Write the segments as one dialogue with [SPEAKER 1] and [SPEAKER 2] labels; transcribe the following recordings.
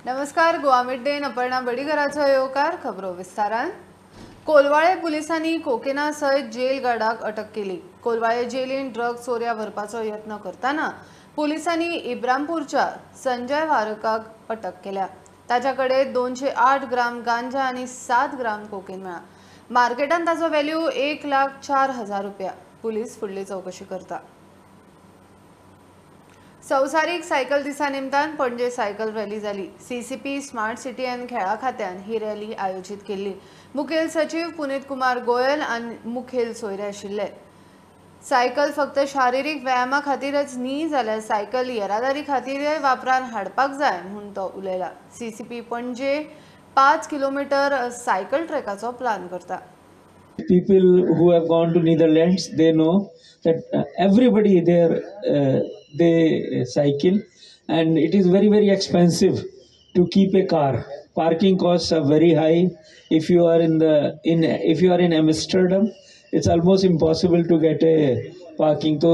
[SPEAKER 1] नमस्कार, Goa mid day Aparna बडीघराचो येवकार. खबरो विस्तारान. कोलवाळे पुलिसांनी कोकेना सयत जेल गार्डाक अटक केली. कोलवाळे जेलीन ड्रग चोरया व्हरपाचो यत्न करतना पुलिसांनी इब्रामपूरच्या संजय वारकाक अटक केल्या. ताच्या कडेन 208 ग्राम गांजा आनी 7 ग्राम कोकेन मेळ्ळा. मार्केटान ताचो व्हॅल्यू 1,04,000 रुपया. पुलीस फुडली चवकशी करता. संवसारीक सायकल दिसा निमतान पणजे सायकल रॅली जाली. सीसीपी स्मार्ट सिटी आनी खेळा खात्यान ही रॅली आयोजीत केल्ली. मुखेल सचीव पुनीत कुमार गोयल आनी मुखेल सोयरे आशिल्ले. सायकल फक्त शारिरीक व्यायामा खातीरच न्ही जाल्यार सायकल येरादारी खातीरय वापरान हाडपाक जाय म्हूण तो उलयला. सीसीपी पणजे 5 किलोमीटर सायकल ट्रॅकाचो प्लान करता.
[SPEAKER 2] People who have gone to Netherlands, they know that everybody there they cycle, and it is very very expensive to keep a car. Parking costs are very high. If you are in the in if you are in Amsterdam, it's almost impossible to get a parking. So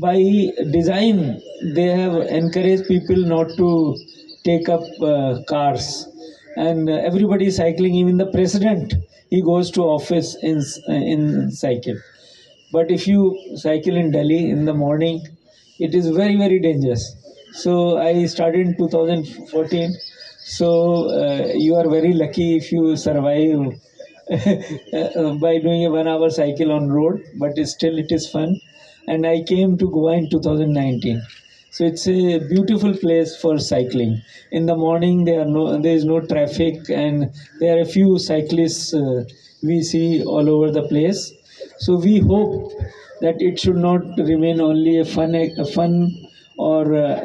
[SPEAKER 2] by design, they have encouraged people not to take up cars, and everybody is cycling. Even the president, he goes to office in cycle. But if you cycle in Delhi in the morning, it is very very dangerous. So I started in 2014. So you are very lucky if you survive by doing a 1 hour cycle on road, but still it is fun. And I came to Goa in 2019. So it's a beautiful place for cycling. In the morning there is no traffic, and there are a few cyclists we see all over the place. So we hope that it should not remain only a fun or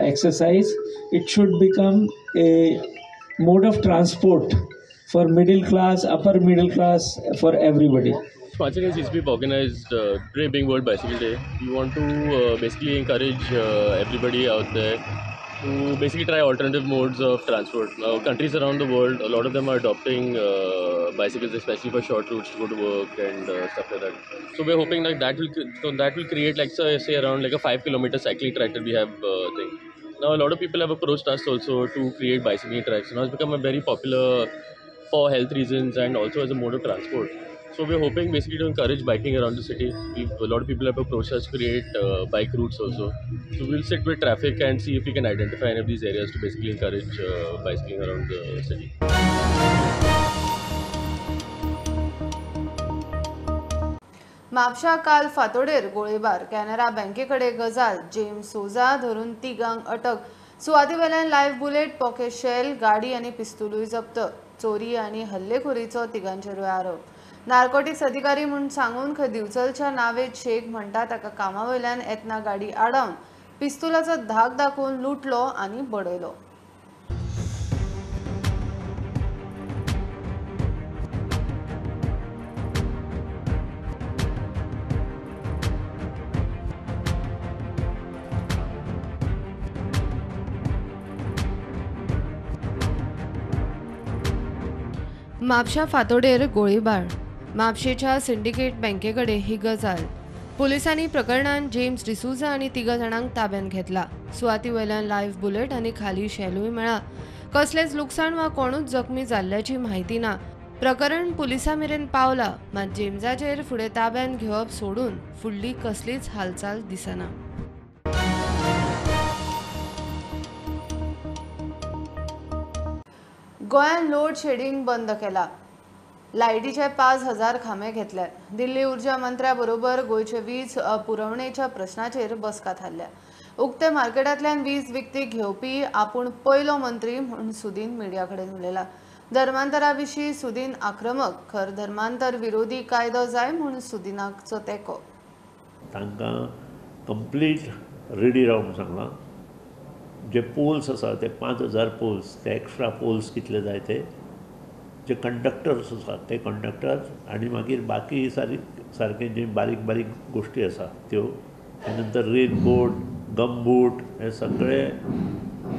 [SPEAKER 2] exercise. It should become a mode of transport for middle class, upper middle class, for everybody.
[SPEAKER 3] Smart City and CCP organized today being World Bicycle Day. We want to basically encourage everybody out there to basically try alternative modes of transport. Now, countries around the world, a lot of them are adopting bicycles, especially for short routes to go to work and stuff like that. So we're hoping like that will create like say around like a 5-kilometer cycling track that we have thing. Now a lot of people have approached us also to create bicycling tracks. Now it's become a very popular for health reasons and also as a mode of transport. So we're hoping basically to encourage biking around the city. A lot of people have approached us to create bike routes also. So we'll sit with traffic and see if we can identify any of these areas to basically encourage bicycling around the city.
[SPEAKER 1] म्हापशा काल फातोडेर गोळीबार. कॅनरा बँकेकडे गजाल. James सोजा धरून तिगांक अटक. सुवातेवेल्यान live bullet, pocket shell, गाडी आनी पिस्तुलूय जप्त. चोरी आनी हल्लेखोरीचो तिगांचेरूय आरोप. नार्कोटिक्स अधिकारी म्हूण सांगून खंय दिवचलच्या नावेद शेख म्हणटा ताका कामावयल्यान येतना गाडी आडावन पिस्तुलाचो धाक दाखोवन लुटलो आनी बडयलो. म्हापशा फातोडेर गोळीबार. म्हापशेच्या सिंडिकेट बँकेकडे ही गजाल. पुलिसांनी प्रकरणान जेम्स डिसुजा आनी तिगा जाणांक ताब्यांत घेतला. सुवाती वयल्यान लायव्ह बुलेट आनी खाली शेलूय मेळ्ळा. कसलेंच लुकसाण वा कोणूच जखमी जाल्ल्याची म्हायती ना. प्रकरण पुलिसां मेरेन पावला, मात जेम्साचेर फुडें ताब्यांत घेवप सोडून फुडली कसलीच हालचाल दिसना. गोंयांत लोड शेडिंग बंद केला. लायटीचे 5,000 खांबे घेतल्यात. दिल्ली ऊर्जा मंत्र्या बरोबर गोंयचे वीज पुरवणेच्या प्रश्नाचेर बसका थारल्या. उक्ते मार्केटांतल्यान वीज विकती घेवपी आपूण पयलो मंत्री म्हूण सुदीन मिडिया कडेन उलयला. धर्मांतरा विशीं सुदीन आक्रमक. खर धर्मांतर विरोधी कायदो जाय म्हूण सुदिनाचो तेंको.
[SPEAKER 4] तांकां कंप्लीट रेडी रावंक सांगलां. जे पोल्स आसा ते 5,000 पोल्स, ते एक्स्ट्रा पोल्स कितले जाय ते, जे कंडक्टर्स आसात ते कंडक्टर्स, आनी मागीर बाकी सारके जे बारीक बारीक गोश्टी आसा त्यो, त्या नंतर रेनकोट, गमबूट हे सगळे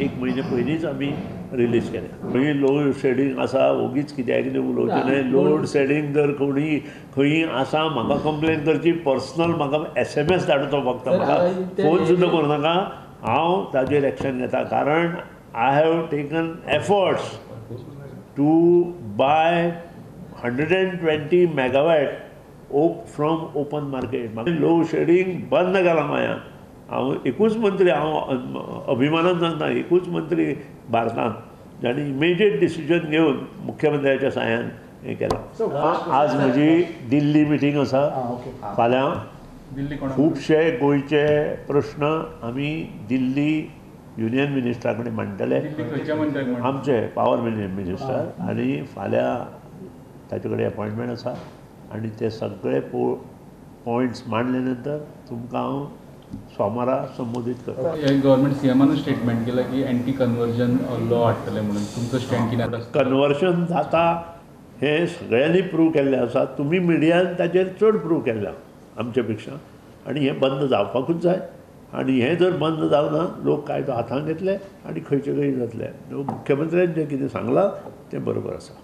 [SPEAKER 4] 1 म्हयने पयलींच आमी रिलीज केले. मागीर लोड शेडींग आसा ओगीच कित्याक कितें उलोवचें न्हय. लोड शेडींग जर कोणी खंयी आसा म्हाका कंप्लेन करची, पर्सनल म्हाका SMS धाडचो फक्त, म्हाका फोन सुद्दां करूं नाका. हांव ताजेर एक्शन घेता, कारण I have taken efforts to buy 120 megawatt from open market. Load shedding बंद केलां गोंयांत. हांव एकूच मंत्री, हांव अभिमानान सांगता, एकूच मंत्री भारतांत जाणें इमिजिएट डिसिजन घेवन मुख्यमंत्र्याच्या साहाय्यान हें केलां. आज म्हजी दिल्ली मिटींग आसा फाल्यां. खुबशे गोंयचे प्रश्न आमी दिल्ली युनियन मिनिस्टरा कडेन मांडटले, आमचे पावर मिनिस्टर, आनी फाल्यां ताचे कडेन अपॉयंटमेंट आसा आनी ते सगळे पॉयंट्स मांडले नंतर तुमकां हांव सोमारा संबोधीत करता.
[SPEAKER 5] गव्हर्मेंट सीएमान स्टेटमेंट केला की एंटी कन्वर्जन लॉ हाडटले म्हणून, तुमचो स्टँड कितें?
[SPEAKER 4] कन्वर्जन जाता हें सगळ्यांनी प्रूव केल्लें आसा, तुमी मिडियान ताचेर चड प्रूव केल्लें आमचे पेक्षा, आनी हें बंद जावपाकूच जाय. आनी हें जर बंद जावना लोक कायदो हातांत घेतले आनी खंयचे खंय जातले. मुख्यमंत्र्यान जें कितें सांगलां तें बरोबर आसा.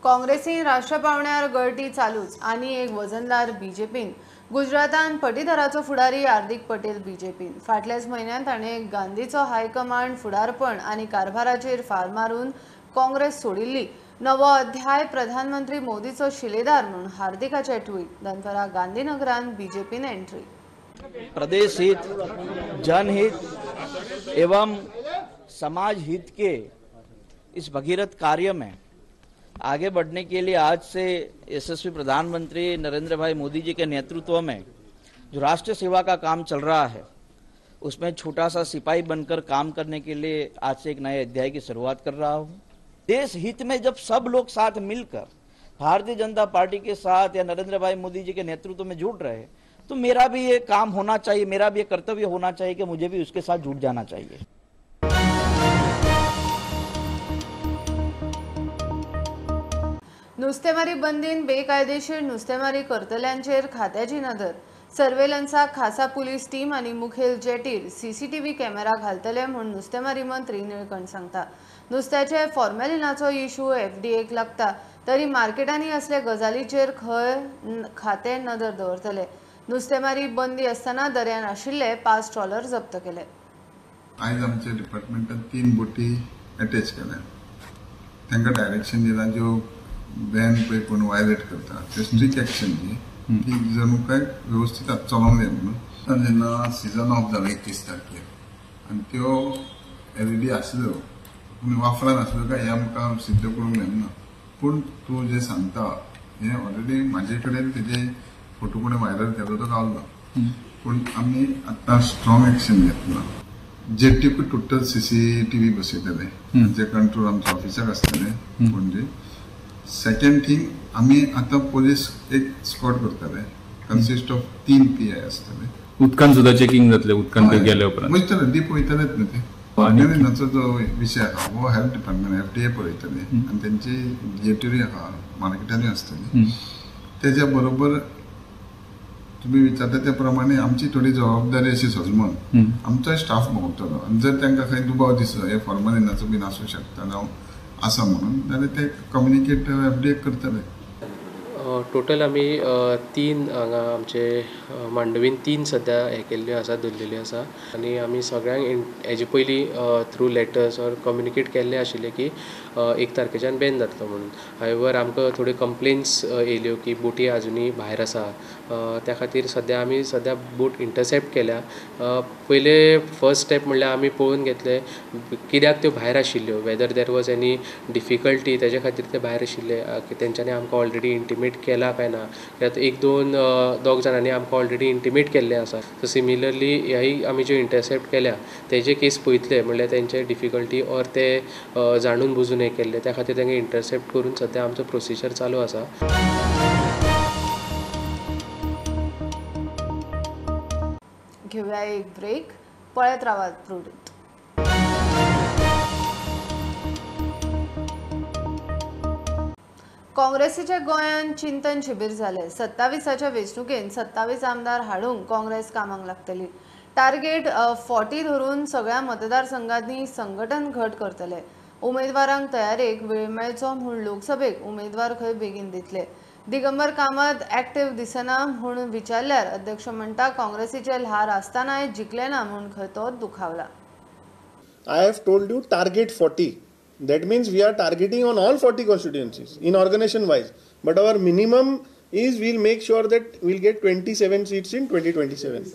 [SPEAKER 1] काँग्रेसीन राष्ट्र पावण्यार गळटी चालूच आनी एक वजनदार बीजेपीन. गुजरातान पटीदाराचो फुडारी हार्दिक पटेल बीजेपीन. फाटल्याच म्हयन्यांत ताणें गांधीचो हायकमांड फुडारपण आनी कारभाराचेर फार मारून काँग्रेस सोडिल्ली. नवो अध्याय प्रधानमंत्री मोदीचो शिलेदार म्हणून हार्दिकाचे ट्वीट. दनपरा गांधीनगरान बीजेपीन एंट्री.
[SPEAKER 6] प्रदेश हित, जनहित एवं समाज हित के इस भगीरथ कार्य में आगे बढ़ने के लिए आज से यशस्वी प्रधानमंत्री नरेंद्र भाई मोदी जी के नेतृत्व में जो राष्ट्र सेवा का काम चल रहा है उसमें छोटा सा सिपाही बनकर काम करने के लिए आज से एक नए अध्याय की शुरुआत कर रहा हूँ। देश हित में जब सब लोग साथ मिलकर भारतीय जनता पार्टी के साथ या नरेंद्र भाई मोदी जी के नेतृत्व में जुड़ रहे तो मेरा भी ये काम होना चाहिए, मेरा भी ये कर्तव्य होना चाहिए कि मुझे भी उसके साथ जुड़ जाना चाहिए।
[SPEAKER 1] नुस्तेमारी बंदीन बेकायदेशीर नुस्तेमारी करतल्यांचेर खात्याची नदर. सर्वेलन्साक खासा पुलीस टीम आनी मुखेल जेटीर सीसीटीव्ही कॅमेरा घालतले म्हूण नुस्तेमारी मंत्री निळकंठ सांगता. नुस्त्याचे फॉर्मेलिनाचो इशू एफडीएक लागता तरी मार्केटांनी असले गजालीचेर खंय खातें नदर दवरतले. नुस्तेमारी बंदी आसतना दर्यान आशिल्ले 5 ट्रॉलर जप्त केले.
[SPEAKER 7] आयज आमच्या डिपार्टमेंटान 3 बोटी अटॅच केल्या. तांकां डायरेक्शन दिलां ज्यो बॅन पळय कोण वायलेट करता ते स्ट्रिक्ट एक्शन दी ती जणू काय व्यवस्थीत चलोवंक जाय म्हणून. जेन्ना सिजन ऑफ जालो 31 तारखेर आनी त्यो एलईडी आसल्यो पूण वापरान आसल्यो काय हें आमकां सिद्ध करूंक मेळना, पूण तूं जें सांगता हें ऑलरेडी म्हाजे कडेन तेजे फोटो कोणें व्हायरल केलो तो गावलो, पूण आमी आतां स्ट्रॉंग एक्शन घेतला. जेटीकूय टोटल सीसीटीव्ही बसयतले जे कंट्रोल आमच्या ऑफिसाक आसतले पणजे. सेकंड थिंग आमी आतां पोलीस एक स्क्वॉड करतले कन्सिस्ट ऑफ 3 PI आसतले.
[SPEAKER 5] उदकान सुद्दां चेकिंग जातले, उदकान ते गेले उपरांत
[SPEAKER 7] वयतले डीप वयतलेच न्हू ते. फॉर्मेलिनाचो जो विशय आहा हो हेल्थ डिपार्टमेंट FDA पळयतले आनी तेंची जेटीरूय आहा मार्केटानूय आसतली. तेज्या बरोबर तुमी विचारता त्या प्रमाणे आमची थोडी जबाबदारी अशी सजमन आमचोय स्टाफ भोंवतलो आनी जर तांकां खंय दुबाव दिसलो हे फॉर्मेलिनाचो बीन आसूं शकता जावं आसा म्हणून जाल्यार ते कम्युनिकेट एफडीए करतले.
[SPEAKER 8] टोटल आमी 3 हांगा आमचे मांडवीन 3 सद्या हें केल्ल्यो आसा, धरलेल्यो आसा आनी आमी सगळ्यांक हेजे पयलीं थ्रू लेटर्स ऑर कम्युनिकेट केल्ले आशिल्ले की 1 तारखेच्यान बॅन जातलो म्हणून. हावेवर आमकां थोड्यो कंप्लेन्स येयल्यो की बोटी आजुनूय भायर आसा, त्या खातीर सद्या आमी सद्या बोट इंटरसेप्ट केल्या. पयले फर्स्ट स्टेप म्हणल्यार आमी पळोवन घेतले कित्याक त्यो भायर आशिल्ल्यो, whether there was any difficulty तेजे खातीर ते भायर आशिल्ले, तेंच्यांनी आमकां ऑलरेडी इंटिमेट केला काय ना. कित्याक 1-2 दोग जाणांनी आमकां ऑलरेडी इंटिमेट केल्लें आसा. सो सिमिलरली ह्याय आमी ज्यो इंटरसेप्ट केल्या तेजे केस पळयतले म्हणल्यार तेंचे डिफिकल्टी ऑर ते जाणून बुजून हें केल्लें, त्या खातीर तांकां इंटरसेप्ट करून सद्या आमचो प्रोसिजर चालू आसा.
[SPEAKER 1] घेऊया एक ब्रेक, पळयत रावात प्रुडंट. काँग्रेसीच्या गोंयांत चिंतन शिबीर जालें. 27च्या वेंचणुकेन 27 आमदार हाडूंक काँग्रेस कामाक लागतली. टार्गेट 40 धरून सगळ्या मतदारसंघांनी संघटन घट करतले. उमेदवारांक तयारेक वेळ मेळचो म्हूण लोकसभेक उमेदवार खंय बेगीन दितले. दिगंबर कामत ऍक्टिव्ह दिसना म्हूण विचारल्यार अध्यक्ष म्हणटा काँग्रेसीचे ल्हार आसतनाय जिखले ना म्हूण खंय तो दुखावला.
[SPEAKER 9] I have told you target 40. That means we are targeting on all 40 constituencies in organization wise. But our minimum is we'll make sure that we'll get 27 seats in 2027.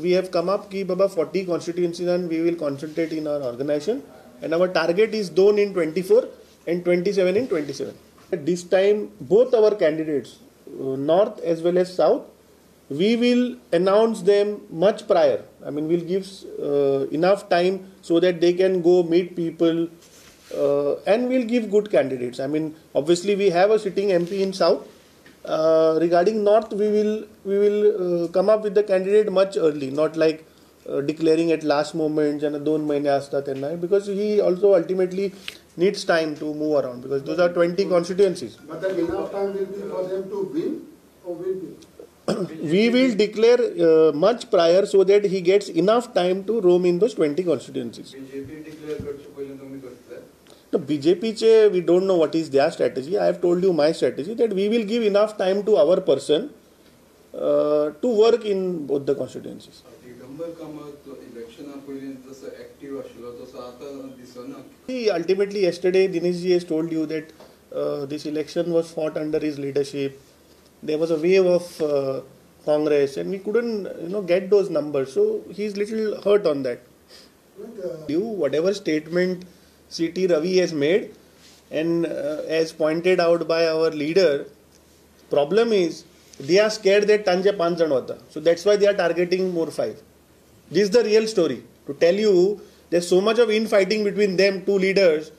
[SPEAKER 9] We have come up ki baba 40 constituencies and we will concentrate in our organization, and our target is 2 in 24 and 27 in 27. At this time both our candidates, north as well as south, we will announce them much prior. I mean, we'll give enough time so that they can go meet people, and we'll give good candidates. I mean, obviously we have a sitting MP in south. Regarding north, we will come up with the candidate much early, not like declaring at last moment and 2 महिने असता त्यांना, because he also ultimately needs time to move around, because those are 20 constituencies.
[SPEAKER 10] But that enough time will be for them to win or will be?
[SPEAKER 9] We will declare much prior so that he gets enough time to roam in those 20 constituencies.
[SPEAKER 10] BJP declare करचे पहिले तुम्ही करतले?
[SPEAKER 9] No, BJP che we don't know what is their strategy. I have told you my strategy that we will give enough time to our person to work in both the constituencies.
[SPEAKER 10] Digambar Kamat election पहिले जसं active आशिल्लो तसो आता दिसना.
[SPEAKER 9] Ultimately yesterday Dinesh ji has told you that this election was fought under his leadership. There was a wave of Congress and we couldn't, get those numbers. So he's little hurt on that. You, whatever statement C.T. Ravi has made, and as pointed out by our leader, problem is they are scared that तांचे 5 जण वता. So that's why they are targeting more 5. This is the real story. To tell you, there's so much of infighting between them two leaders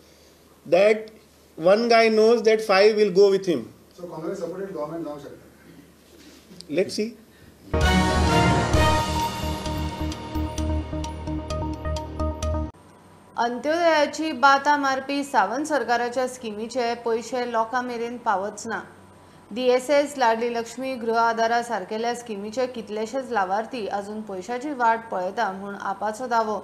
[SPEAKER 9] that one guy knows that 5 will go with him.
[SPEAKER 10] So Congress supported government now, sir.
[SPEAKER 9] Let's see.
[SPEAKER 1] अंत्योदयाची बाता मारपी सावंत सरकाराच्या स्किमीचे पयशे लोकां मेरेन पावच ना. DSS, Ladli Lakshmi, गृह आधारा सारकेल्या स्किमीचे कितलेशेच लावार्थी अजून पयशाची वाट पळयता म्हूण आपाचो दावो.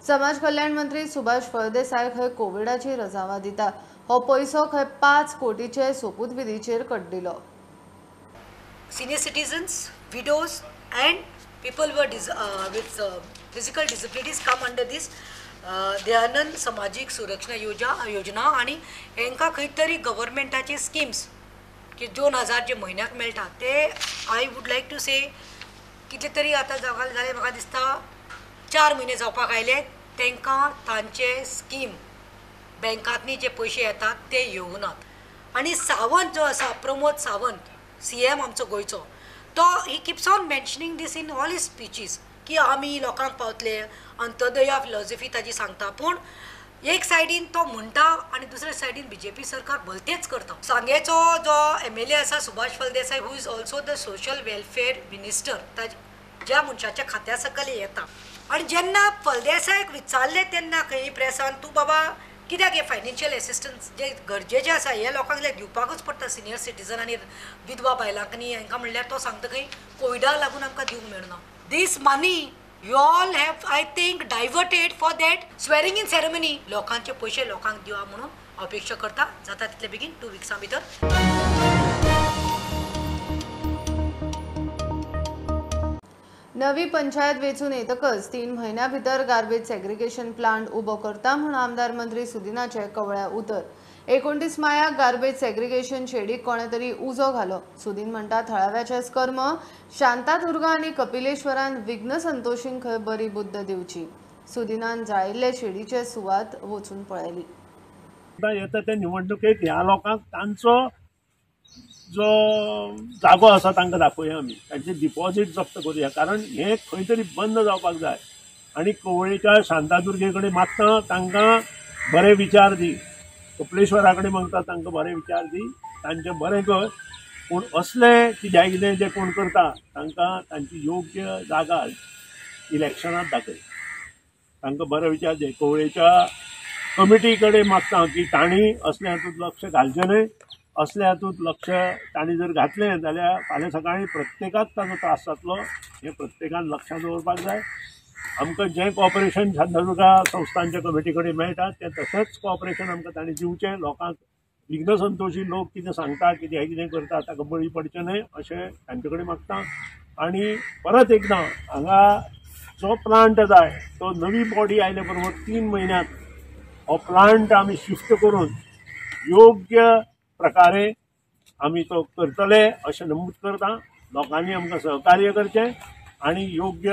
[SPEAKER 1] समाज कल्याण मंत्री सुभाष फळदेसाय खंय कोविडाची रजावा दिता. हो पैसो खंय 5 कोटीचे सोपूतविधीचेर कड्डिलो.
[SPEAKER 11] Senior citizens, widows and people with physical disabilities come under this Dayanand Samajik Suraksha Yojana आनी हेंकां खंय तरी गव्हर्मेंटाचे स्किम्स की 2000 जे म्हयन्याक मेळटा ते I would like to say कितले तरी आतां जाले म्हाका दिसता 4 म्हयने जावपाक आयले तांकां तांचे स्कीम बँकांतनी जे पयशे येतात ते येवनात. आनी सावंत जो आसा प्रमोद सावंत CM आमचो गोंयचो तो he keeps on mentioning this in all his speeches की आमी लोकांक पावतले अंत्योदया फिलॉसॉफी ताजी सांगता, पूण एक सायडीन तो म्हणटा आनी दुसरे सायडीन बीजेपी सरकार भलतेच करता. सांगेचो जो MLA आसा Subhash Phaldesai who is also the social welfare minister ज्या मनशाच्या खात्या सकयल येता आनी जेन्ना फळदेसायक विचारलें तेन्ना खंय प्रेसान तूं बाबा कित्याक हे फायनान्शियल एसिस्टन्स जे गरजेचे आसा हे लोकांक दिवपाकूच पडटा सिनियर सिटीजन आनी विधवा बायलांक न्ही हांकां म्हणल्यार तो सांगता खंय कोविडाक लागून आमकां दिवंक मेळना. This money you all have I think diverted for that swearing in ceremony. लोकांचे पयशे लोकांक दिवा म्हणून अपेक्षा करता जाता तितले बेगीन 2 विक्सां भितर.
[SPEAKER 1] नवी पंचायत वेंचून येतकच 3 म्हयन्या भितर गार्बेज सेग्रिगेशन प्लांट उबो करता म्हूण आमदार मंत्री सुदिनाचे कवळ्या उतर. 29 मायाक गार्बेज सेग्रिगेशन शेडीक कोणे तरी उजो घालो. सुदीन म्हणटा थळाव्याचेच कर्म शांतादुर्गा आनी कपिलेश्वरान विघ्न संतोषींक खंय बरी बुद्द दिवची. सुदिनान जाळिल्ले शेडीचे सुवात वचून पळयली.
[SPEAKER 4] येता ते निवडणुकेक ह्या लोकांक तांचो जो जागो आसा तांकां दाखोवया आमी, तांचे डिपॉझीट जप्त करुया, कारण हें खंय तरी बंद जावपाक जाय. आनी कवळेच्या शांतादुर्गे कडेन मागता तांकां बरे विचार दी, कपलेश्वरा कडेन मागता तांकां बरे विचार दी, तांचें बरें कर, पूण असले कित्याक कितें जे कोण करता तांकां तांची योग्य जागा इलेक्शनांत दाखय, तांकां बरे विचार दी. कवळेच्या कमिटी कडेन मागता की तांणी असले हातूंत लक्ष घालचें न्हय, असले हातूंत लक्ष तांणी जर घातलें जाल्यार फाल्यां सकाळीं प्रत्येकाक ताजो त्रास जातलो, हें प्रत्येकान लक्षांत दवरपाक जाय. आमकां जें कॉपरेशन शांतादुर्गा संस्थांच्या कमिटी कडेन मेळटा तें तशेंच कॉपरेशन आमकां तांणी दिवचें, लोकांक विघ्नसंतोशी लोक कितें सांगता, कितें कितें करता ताका बळी पडचें न्हय अशें तांचे कडेन मागता. आनी परत एकदां हांगा जो प्लांट जाय तो नवी बॉडी आयले बरोबर 3 म्हयन्यांत हो प्लांट आमी शिफ्ट करून योग्य प्रकारे आमी तो करतले अशें नमूद करता. लोकांनी आमकां सहकार्य करचें आनी योग्य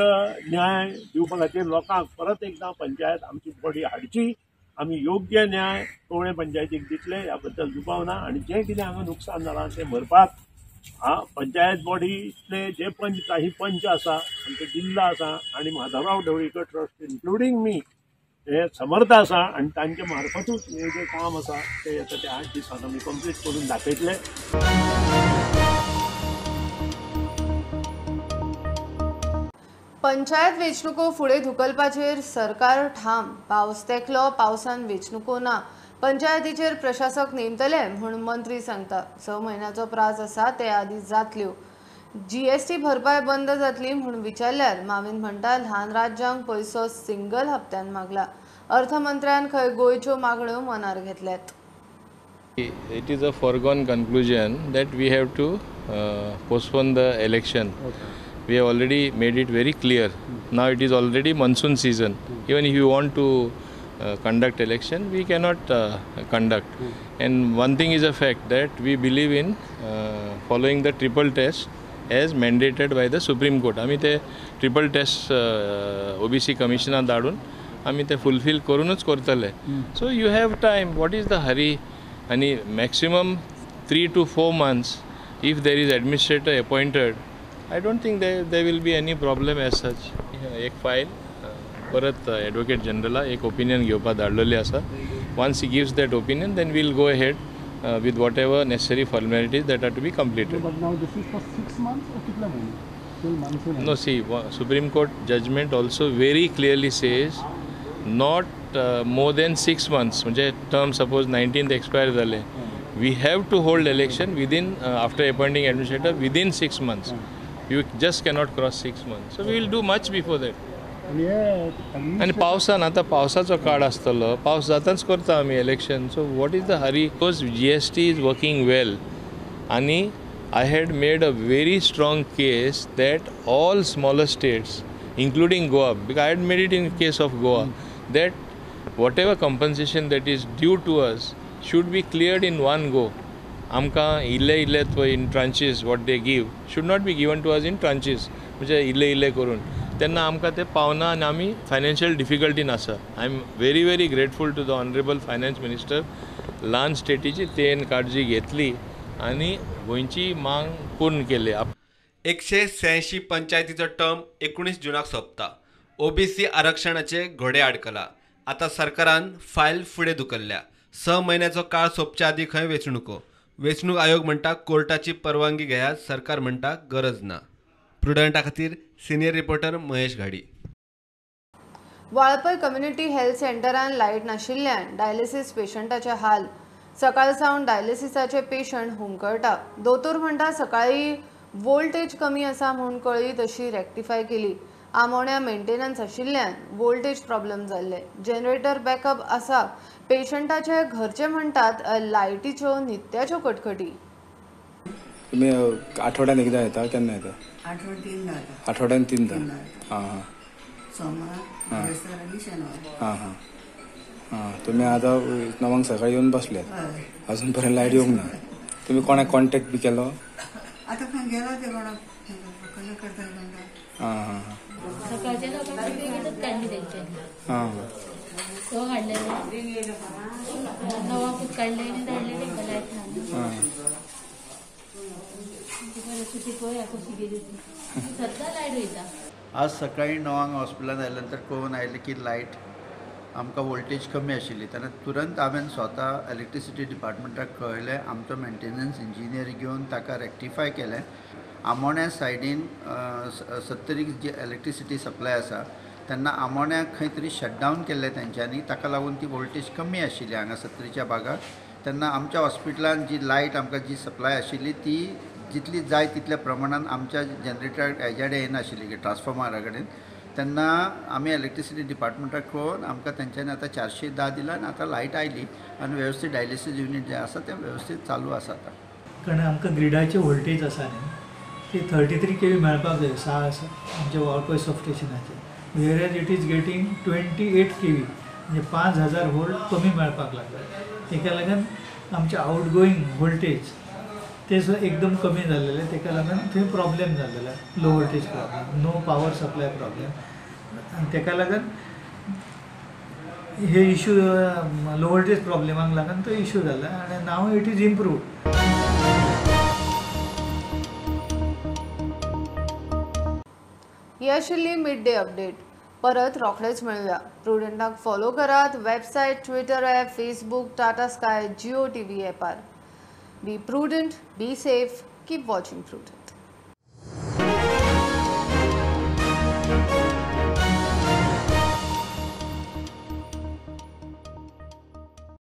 [SPEAKER 4] न्याय दिवपा खातीर लोकांक परत एकदां पंचायत आमची बॉडी हाडची. आमी योग्य न्याय कवळें पंचायतीक दितले ह्या बद्दल दुबाव ना. आनी जें कितें हांगा नुकसान जालां तें भरपाक पंचायत बॉडींतले जे पंच, काही पंच आसा, आमचे जिल्लो आसा आनी माधवराव ढवळीकर ट्रस्ट इन्क्लुडींग मी हे समर्थ आसा आनी तांचे मार्फतूच हें जें काम आसा तें येता त्या 8 दिसांत आमी कंप्लीट करून दाखयतले.
[SPEAKER 1] पंचायत वेंचणुको फुडें धुकलपाचेर सरकार ठाम. पावस तेंकलो, पावसान वेंचणुको ना. पंचायतीचेर प्रशासक नेमतले म्हूण मंत्री सांगता. 6 म्हयन्याचो प्रास आसा, ते आदी जातल्यो. जीएसटी भरपाय बंद जातली म्हूण विचारल्यार माविन म्हणटा ल्हान राज्यांक पयसो सिंगल हप्त्यान मागला. अर्थमंत्र्यान खंय गोंयच्यो मागण्यो मनार घेतल्यात.
[SPEAKER 12] It is a foregone conclusion that we have to postpone the election. We have already made it very clear. Now it is already monsoon season. Even if you want to conduct election, we cannot conduct. And one thing is a fact that we believe in following the triple test as mandated by the Supreme Court. आमी ते triple test OBC commissioner धाडून आमी ते fulfill करूनच करतले. So you have time. What is the hurry? आनी maximum 3 to 4 months if there is administrator appointed, I don't think there will be any problem as such. एक file परत advocate जनरला एक opinion घेवपाक धाडलेली आसा. Once he gives that opinion, then we'll go ahead with whatever necessary formalities that are to be completed.
[SPEAKER 13] But now this is for 6 months or कितले महिने? Till monsoon.
[SPEAKER 12] No, see, Supreme Court judgment also very clearly says not more than 6 months. म्हणजे term suppose 19th expire जाले, we have to hold election within after appointing administrator within 6 months. You just cannot cross 6 months. So we will do much before that. आनी पावसान आतां पावसाचो काळ आसतलो, पावस जाताच करता आमी election. So what is the hurry? Because GST is working well. आनी I had made a very strong case that all smaller states including Goa, because I had made it in case of Goa, that whatever compensation that is due to us should be cleared in one go. आमकां इल्ले इल्ले in tranches what they give should not be given to us in tranches, म्हणजे इल्ले इल्ले करून तेन्ना आमकां ते पावना आनी आमी फायनान्शियल डिफिकल्टीन आसा. I am very very grateful to the honourable finance minister. ल्हान स्टेटीची तेन काळजी घेतली आनी गोंयची मांग पूर्ण केली.
[SPEAKER 14] 186 पंचायतीचो टर्म 19 जूनाक सोंपता. ओबीसी आरक्षणाचे घोडे आडकला. आतां सरकारान फायल फुडें धुकल्ल्या. 6 म्हयन्याचो काळ सोंपच्या आदीं खंय वेंचणुको. वेंचणूक आयोग म्हणटा कोर्टाची परवानगी घेयात, सरकार म्हणटा गरज ना. प्रुडंटा खातीर senior reporter Mahesh Ghadi.
[SPEAKER 1] Valpoi community health सेंटरान light नाशिल्ल्यान डायलिसिस पेशंटाचे हाल. सकाळ सावन डायलिसिसाचे पेशंट हुमकळटा. दोतोर म्हणटा सकाळी वोल्टेज कमी आसा म्हूण कळ्ळी तशी रेक्टिफाय केली. आमोण्या मेंटेनन्स आशिल्ल्यान वोल्टेज प्रॉब्लम जाल्ले. जनरेटर बॅकअप आसा. पेशंटाचे घरचे म्हणटात लायटीच्यो नित्याच्यो कटकटी.
[SPEAKER 15] तुम्ही आठवड्यान एकदा येता, केन्ना येता? आठवड्यान 3दा. हां हां,
[SPEAKER 16] सोमार, बिरेस्तार आनी शेनवार.
[SPEAKER 15] हां हां हां. तुम्ही आतां 9 सकाळी येवन बसल्यात, अजून पर्यंत लायट येवंक ना. तुम्ही कोणाक कॉन्टॅक्ट बी केलो?
[SPEAKER 16] आतां खंय गेला ते कोणाक कशें करता?
[SPEAKER 15] हां हां हां.
[SPEAKER 17] सकाळच्या लोकांनी बेगीनच काडली तेंच्यांनी.
[SPEAKER 15] हां,
[SPEAKER 17] तो हाडलेले 9 काडले आनी धाडले तेंकां लायट ना.
[SPEAKER 15] हां,
[SPEAKER 17] परिस्थिती पळया कशी गेली ती. सद्दां लायट वयता.
[SPEAKER 18] आज सकाळी 9 हॉस्पिटलांत आयल्या नंतर कळून आयलें की लायट आमकां वोल्टेज कमी आशिल्ली. तेन्ना तुरंत हांवें स्वता इलेक्ट्रिसिटी डिपार्टमेंटाक कळयलें. आमचो मेंटेनन्स इंजिनियर घेवन ताका रेक्टिफाय केलें. आमोण्या सायडीन 70 जी इलेक्ट्रिसिटी सप्लाय आसा तेन्ना आमोण्याक खंय तरी शटडावन केल्लें तेंच्यांनी, ताका लागून ती वोल्टेज कमी आशिल्ली हांगा 70च्या भागाक. तेन्ना आमच्या हॉस्पिटलान जी लायट आमकां जी सप्लाय आशिल्ली ती जितली जाय तितल्या प्रमाणान आमच्या जनरेटर हेज्या कडेन येनाशिल्ली, ट्रान्सफॉर्मरा कडेन. तेन्ना आमी इलेक्ट्रिसिटी डिपार्टमेंटाक कळोवन आमकां तेंच्यांनी आतां 410 दिला आनी आतां लायट आयली आनी वेवस्थीत डायलिसीस युनीट जें आसा तें वेवस्थीत चालू आसा आतां.
[SPEAKER 19] कारण आमकां ग्रिडाचे वोल्टेज आसा न्ही ती 33 kV मेळपाक जाय आमच्या Valpoi सबस्टेशनाचेर, whereas it is getting 28 kV, म्हणजे 5000 वोल्ट कमी मेळपाक लागले. तेका लागून आमचे आउटगोईंग वोल्टेज ते सुद्दां एकदम कमी जाल्लेले, तेका लागून थंय प्रॉब्लेम जाल्लेले, low voltage problem, no power supply problem. आनी तेका लागून हे इशू लो वोल्टेज प्रॉब्लेमाक लागून तो इशू जाला आनी नाव it is improve.
[SPEAKER 1] ही आशिल्ली मिड डे अपडेट. परत रोखडेच मेळुया. प्रुडंटाक फॉलो करात website, Twitter app, Facebook, Tata Sky, Jio TV ॲपार. Be prudent, be safe, keep watching Prudent.